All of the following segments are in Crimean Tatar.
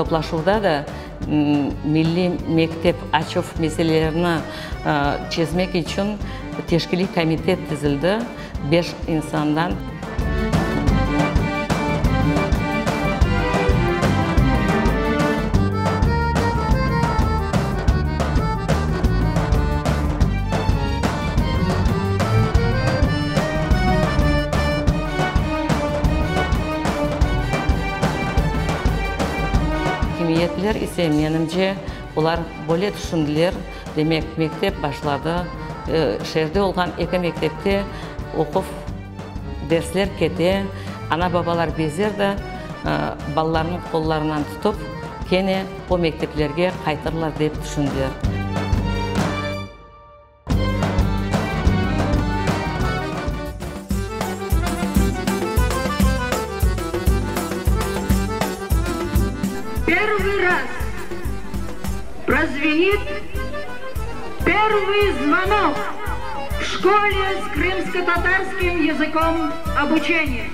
toplaşuvda da milliy mektep açuv meselelerini çezmek içün teşkiliy komitet tizildi, beş insandan. Akimiyetler ise, menimce, olar böyle tüşündiler, demek, mektep başladı, şeerde olğan eki mektepte oquv, dersler kete, ana-babalar bezer de, balalarnıñ qollarından tutıp, kene o mekteplerge qaytırlar dep tüşündiler. Первый раз prozvenit первый zvonok v şkole s krımskotatarskiym yazıkom obuçeniya.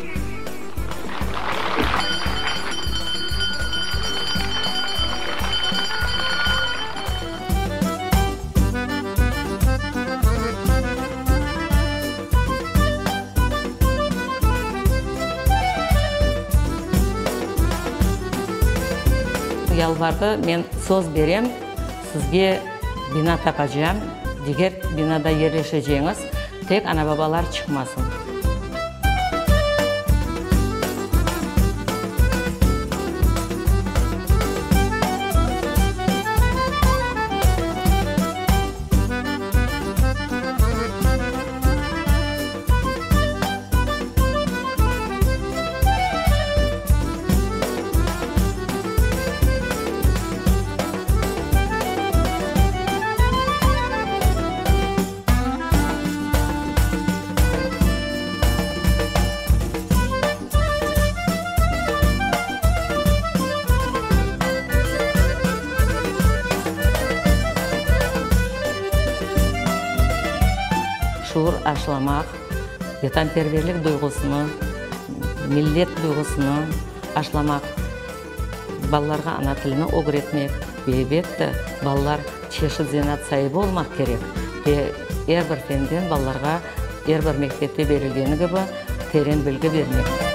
Yalvardı, men söz berem, sizge bina tapacağım, diger binada yerleşeceñiz, tek ana-babalar çıqmasın. Şuur aşılamaq, vetanperverlik duyğusını, millet duyğusını aşılamaq, balalarğa ana tilini ögretmek ve, elbette, balalar çeşit zenaat saibi olmaq kerek ve er bir fenden balalarğa er bir mektepte berilgeni kibi teren bilgi bermek.